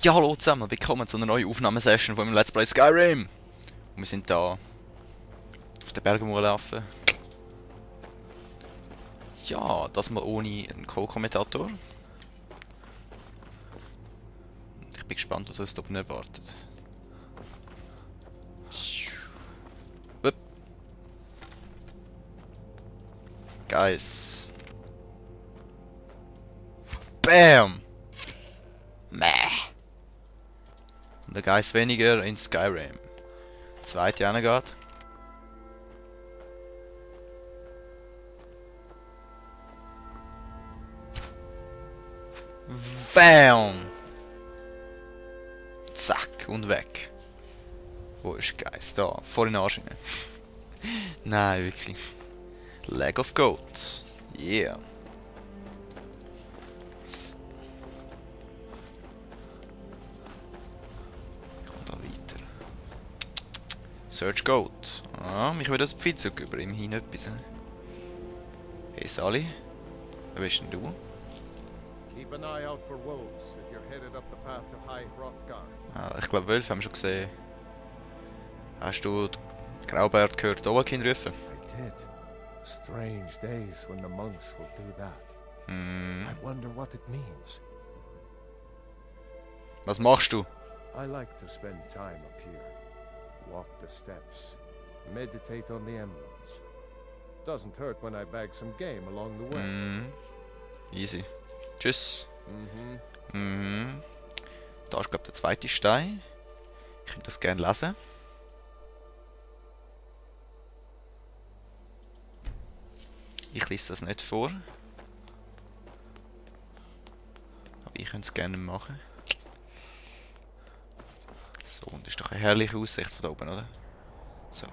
Ja, hallo zusammen, willkommen zu einer neuen Aufnahmesession von meinem Let's Play Skyrim. Und wir sind da auf den Bergen laufen. Ja, das mal ohne einen Co-Kommentator. Ich bin gespannt, was uns da oben erwartet. Wupp. Guys. Bam! Meh. Und der Geist weniger in Skyrim. Zweite geht. Bam! Zack und weg. Wo ist der Geist? Da, vor den Arsch rein. Nein, wirklich. Leg of Gold. Yeah. Search Gold. Ah, mich will das Pfeilzeug über immerhin etwas. Hey Sally, wer bist denn du? Keep an eye out for wolves if you're headed up the path to High Hrothgar. Ah, ich glaube Wölfe haben wir schon gesehen. Hast du die Graubart gehört, Owakin rufen? I did. Strange days when the monks will do that. I wonder what it means. Was machst du? I like to spend time up here. Walk the steps. Meditate on the emblems. Doesn't hurt when I bag some game along the way. Easy. Tschüss. Da ist glaube der zweite Stein. Ich würde das gerne lesen. Ich lese das nicht vor. Aber ich könnte es gerne machen. So, und das ist doch eine herrliche Aussicht von da oben, oder? So,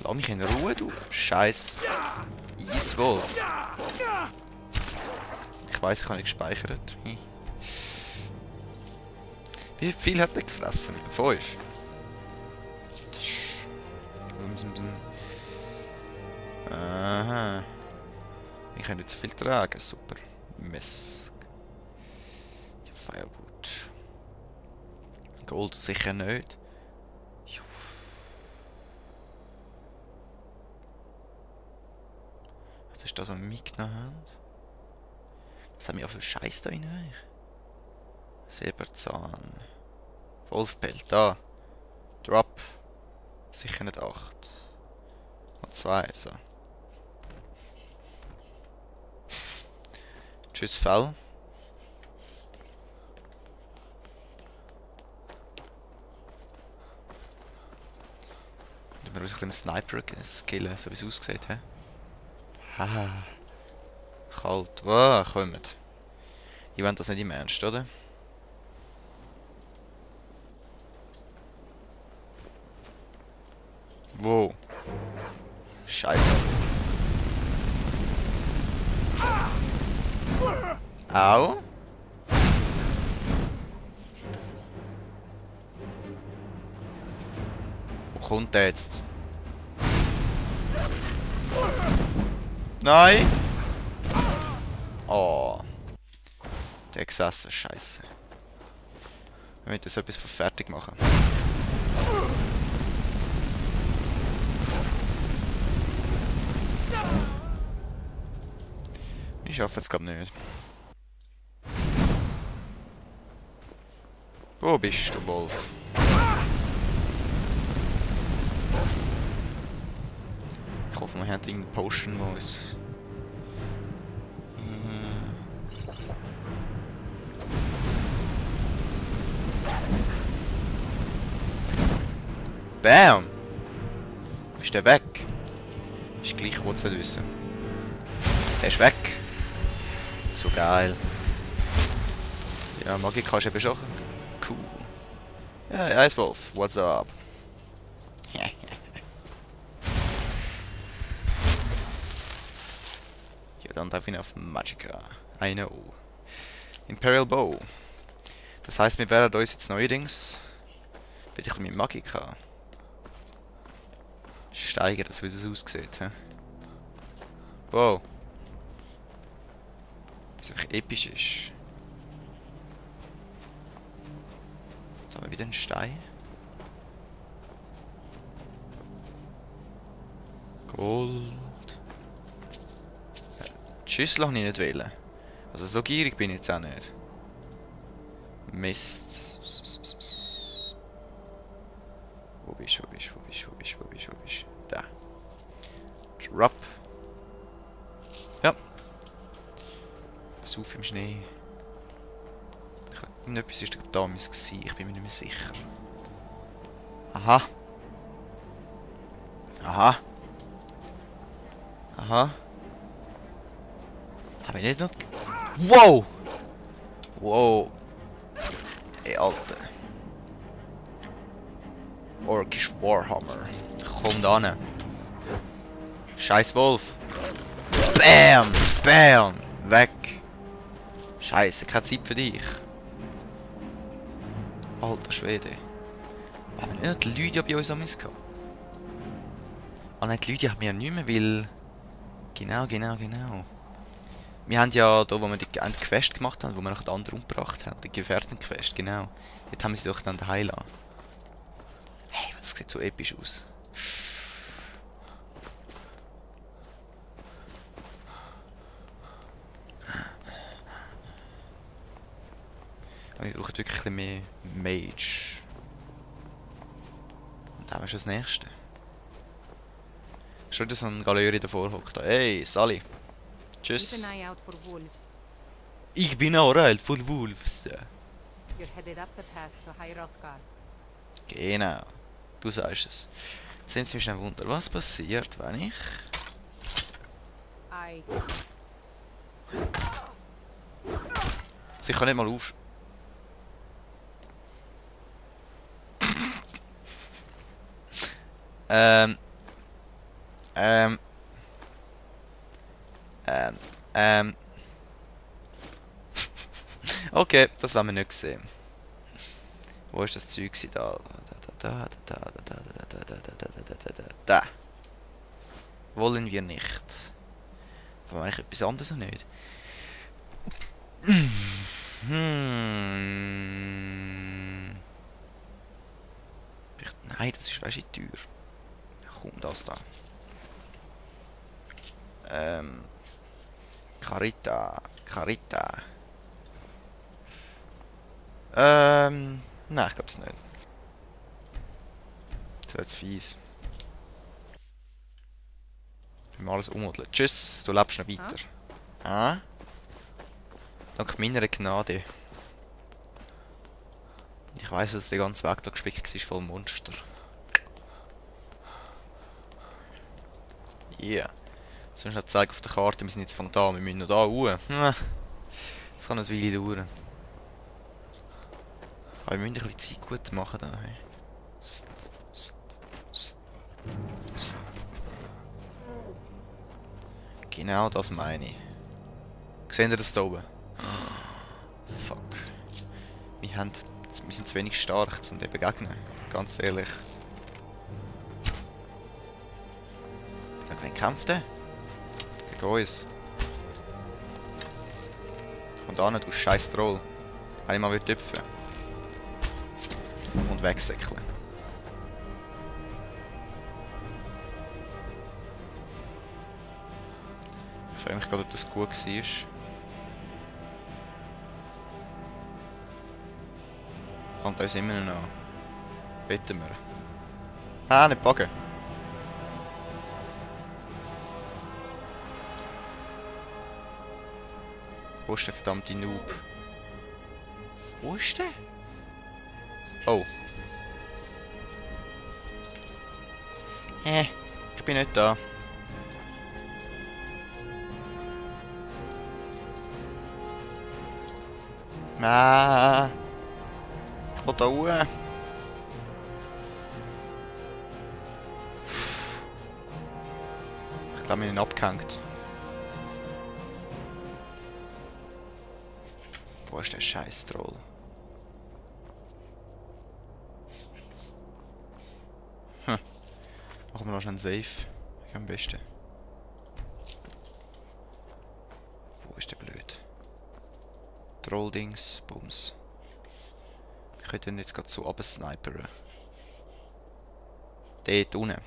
Lass mich in Ruhe, du Scheiß Eiswolf. Ich weiss, ich habe nicht gespeichert. Wie viel hat er gefressen? 5. Aha. Ich kann nicht so viel tragen. Super. Mist. Firewood. Gold sicher nicht. Was ist das, was wir mitgenommen haben? Was haben wir auch für Scheiß da rein? Säberzahn. Wolfpelt, da. Drop. Sicher nicht 8. Noch 2, so. Tschüss, Fell. Wir müssen ein bisschen Sniper skillen, so wie es aussieht, hä? Haha. Kalt. Wow, kommt. Ich will das nicht im Ernst, oder? Wo? Scheiße. Au. Wo kommt der jetzt? Nein! Oh. Der gesessen, Scheiße. Wir müssen so etwas für fertig machen. Ich schaffe es glaube nicht. Wo bist du, Wolf? Ich hoffe, wir haben irgendeine Potion, wo es... Bam! Ist der weg? Ist gleich, ich wollte es nicht wissen. Der ist weg. So geil. Ja, Magik kannst du eben schon. Cool. Ja, Eiswolf, what's up? Ja, dann darf ich auf Magicka. I know. Imperial Bow. Das heisst, wir werden uns jetzt neuerdings wieder ein bisschen Magika steigern, wie es aussieht. He? Wow. Was einfach episch ist. Jetzt haben wir wieder einen Stein. Gold. Ja, die Schüssel habe ich nicht wählen. Also so gierig bin ich jetzt auch nicht. Mist. Wo bist du? Da. Drop. Ja. Sauf im Schnee. Irgendetwas ist da mein Gesicht, ich bin mir nicht mehr sicher. Aha. Aha. Aha. Habe ich nicht noch... Wow! Wow. Ey, Alter. Orkish Warhammer. Komm da hin. Scheiß Wolf. Bam! Bam! Weg. Scheiße, keine Zeit für dich. Alter Schwede. Haben wir nicht die Lydia bei uns am Mist gehabt? Ah nein, die Lydia haben wir ja nicht mehr, weil... Genau. Wir haben ja da, wo wir die Quest gemacht haben, wo wir nach den anderen umgebracht haben, die Gefährtenquest, genau. Dort haben wir sie doch dann daheim lassen. Hey, das sieht so episch aus. Aber wir brauchen wirklich ein bisschen mehr Mage. Und dann haben wir schon das nächste. Schon wieder so ein Galerie davor hockt. Hey, Sally. Tschüss. Keep an eye out for wolves. Ich bin auch Reit von Wolves. You're headed up the path to High Hrothgar. Genau. Du sagst es. Jetzt sind Sie mich schnell Wunder, was passiert, wenn ich... I Sie kann nicht mal auf... Okay, das werden wir nicht sehen. Wo ist das Zeug da? Da. Wollen wir nicht. Aber eigentlich etwas anderes noch nicht. Nein, das ist weißt du teuer. Komm, das da. Carita. Nein, ich glaube es nicht. Das ist jetzt fies. Wir müssen alles ummodeln. Tschüss, du lebst noch weiter. Ah? Dank meiner Gnade. Ich weiss, dass der ganze Weg da gespickt war voll Monster. Yeah. Sonst noch zeigen auf der Karte, wir sind jetzt von da, wir müssen noch da raus. Das kann eine Weile dauern. Aber wir müssen ein bisschen Zeit gut machen da. Hey. Genau das meine ich. Seht ihr das da oben? Fuck. Wir sind zu wenig stark, um dem begegnen. Ganz ehrlich. Wen kämpft der? Gegen uns. Komm da nicht, du scheiß Troll. Wenn ich mal wieder tüpfen. Und wegsäckeln. Ich frage mich gerade, ob das gut war. Kommt uns immer noch. Bitten wir. Ah, nicht packen. Wo ist der verdammte Noob? Wo ist der? Oh. Ich bin nicht da. Ah. Ich will da hoch. Ich glaube, wir sind abgehängt. Wo ist der scheiß Troll? Machen wir noch schnell einen Safe. Am besten. Wo ist der blöd? Trolldings, Bums. Ich könnte ihn jetzt gerade so absnipern. Dort unten.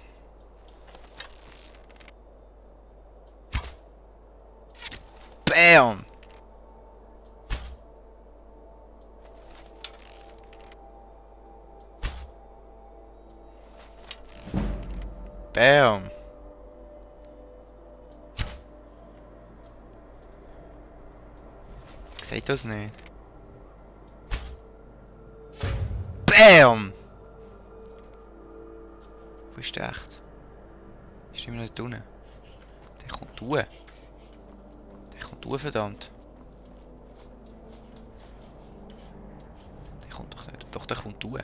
Bam! Bam! Ich seh das nicht. Bam! Wo ist der echt? Ist immer noch da unten? Der kommt hoch. Der kommt hoch, verdammt. Der kommt doch nicht. Doch, der kommt hoch.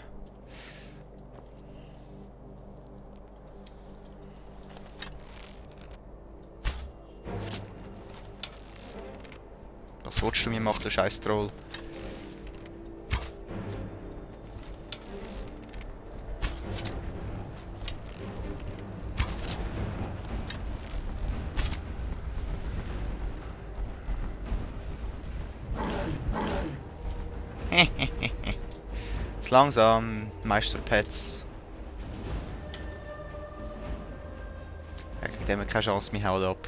Was willst du mir machen, du scheiß Troll? Jetzt langsam, Meister Pets. Eigentlich haben wir keine Chance, wir hauen ab.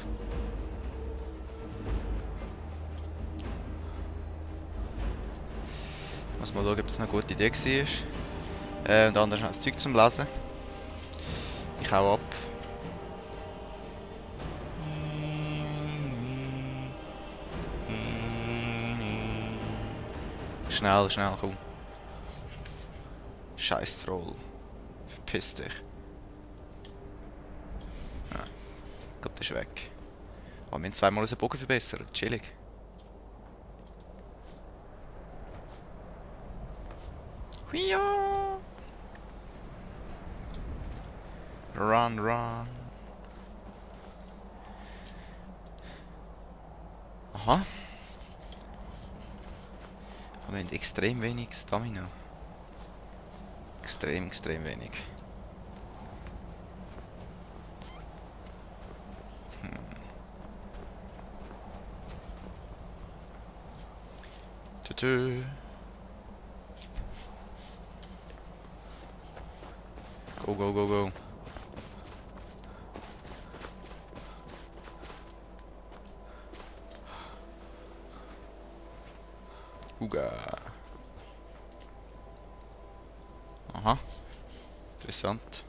Muss mal schauen, ob das eine gute Idee war. Und anders noch das Zeug zum Lesen. Ich hau ab. Schnell, schnell, komm. Scheiß Troll. Verpiss dich. Ja. Ich glaube, der ist weg. Aber wir haben zweimal unseren Bogen verbessert. Chillig. Huia! Run, run. Aha. Aber wir haben extrem wenig Stamina. Extrem, extrem wenig. Tü. Go, go, go, go. Huga. Aha. Interessant.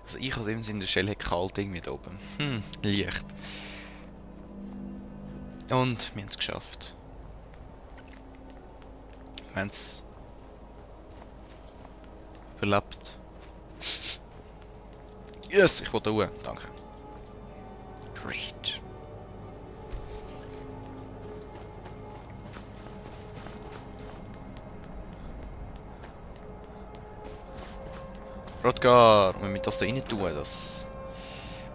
Also ich als im Sinne der Shell kalt irgendwie da oben. Leicht. Und wir haben es geschafft. Wir haben es überlebt. Yes, ich wollte da. Danke. Great. Rodgar, wenn wir das da rein tun, das...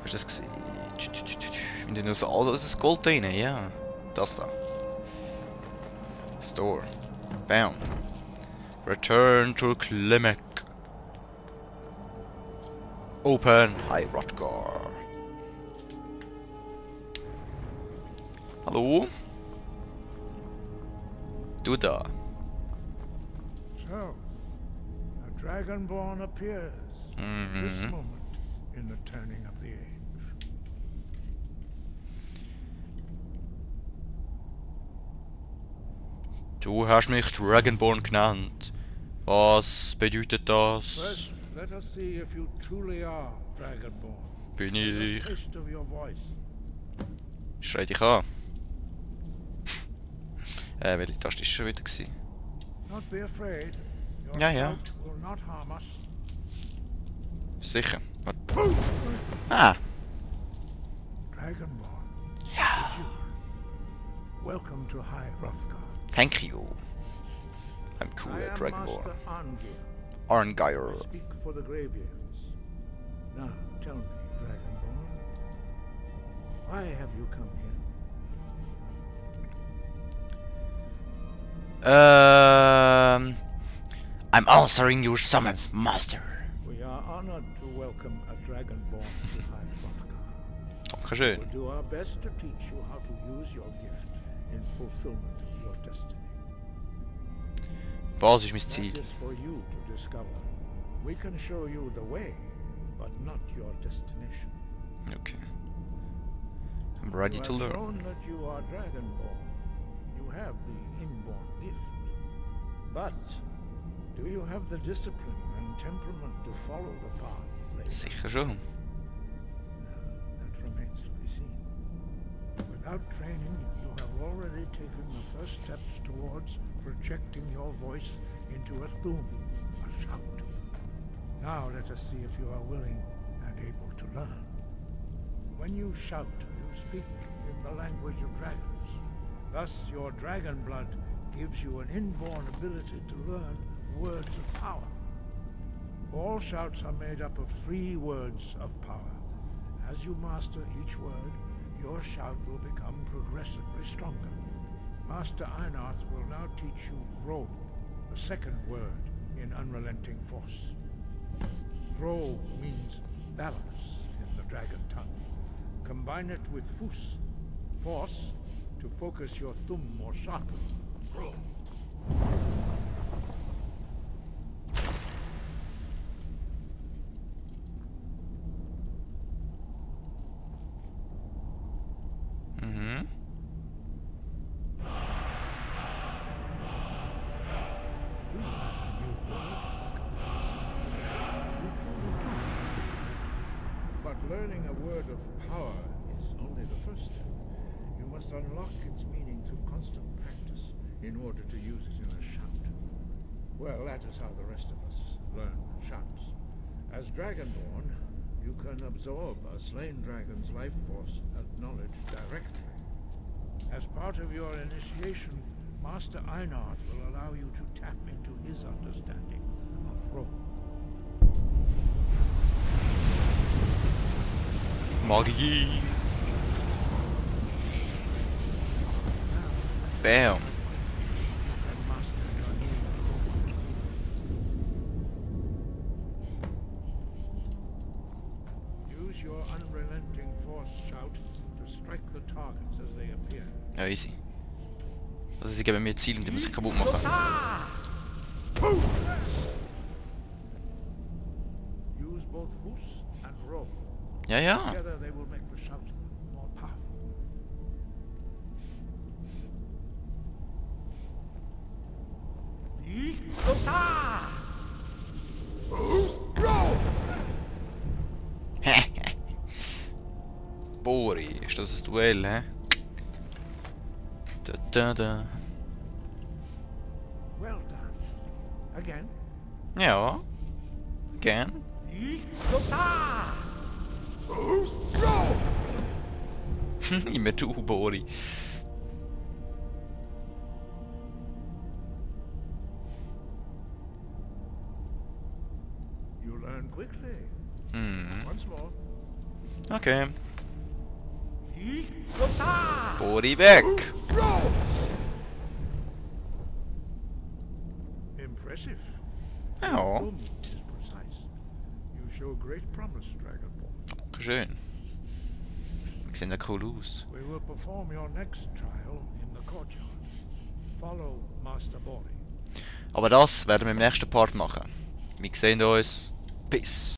Was ist das gesehen? Wir tun also alles das Gold da rein, ja. Das da. Store. Bam. Return to Klimek. Open. Hi, Rodgar. Hallo? Du da. So, a Dragonborn appears. This moment in the turning of the age. Du hast mich Dragonborn genannt. Was bedeutet das? First, let us see if you truly are Dragonborn. Bin The ich. taste of your voice. Schrei dich an. Welche Taste ist schon wieder gewesen? Not be afraid. Your Ja, ja. shout will not harm us. Sicher. Ah! Dragonborn. Ja. Welcome to High Hrothgar. Thank you. I'm cool I at am Dragonborn. Master Arngir. Arngire. I speak for the Greybeards. Now, tell me, Dragonborn, why have you come here? I'm answering your summons, Master. We are honored to welcome a Dragonborn to High Hrothgar. Dankeschön. We'll do our best to teach you how to use your gift in fulfillment of your destiny. Was ist mein That Ziel? is for you to discover. We can show you the way, but not your destination. Okay. I'm ready to You have learn. shown that you are Dragonborn. You have the inborn gift. But do you have the discipline and temperament to follow the path later? Sicher schon. That remains to be seen. Without training, you have already taken the first steps towards projecting your voice into a thum, a shout. Now let us see if you are willing and able to learn. When you shout, you speak in the language of dragons. Thus, your dragon blood gives you an inborn ability to learn words of power. All shouts are made up of 3 words of power. As you master each word, your shout will become progressively stronger. Master Einarth will now teach you Ro, the second word in Unrelenting Force. Ro means balance in the dragon tongue. Combine it with Fus, force, to focus your thumb more sharply. Ro. Mhm. But learning a word of power is only the first step. You must unlock its meaning through constant practice in order to use it in a shout. Well, that is how the rest of us learn shouts. As Dragonborn, you can absorb a slain dragon's life force and knowledge directly. As part of your initiation, Master Einarth will allow you to tap into his understanding of Ro. Magie. Bam. And master your new Ro. Use your unrelenting force shout to strike the targets as they appear. Ja, easy. Also sie geben mir Ziele, die muss ich kaputt machen. Use both Fus and Ro. Ja, ja. Together they will make the shout more powerful. Bori, ist das ein Duell, hä? Da, da, da. Well done. Again. Ja. Again. Immer du, Bori. You learn quickly. Hm. Once more. Okay. Bori weg. Impressive. Ja. Thumb is precise. You show great promise, Dragonborn. Schön. Die sehen ja cool aus. We will perform your next trial in the courtyard. Follow Master Bori. Aber das werden wir im nächsten Part machen. Wir sehen uns. Peace.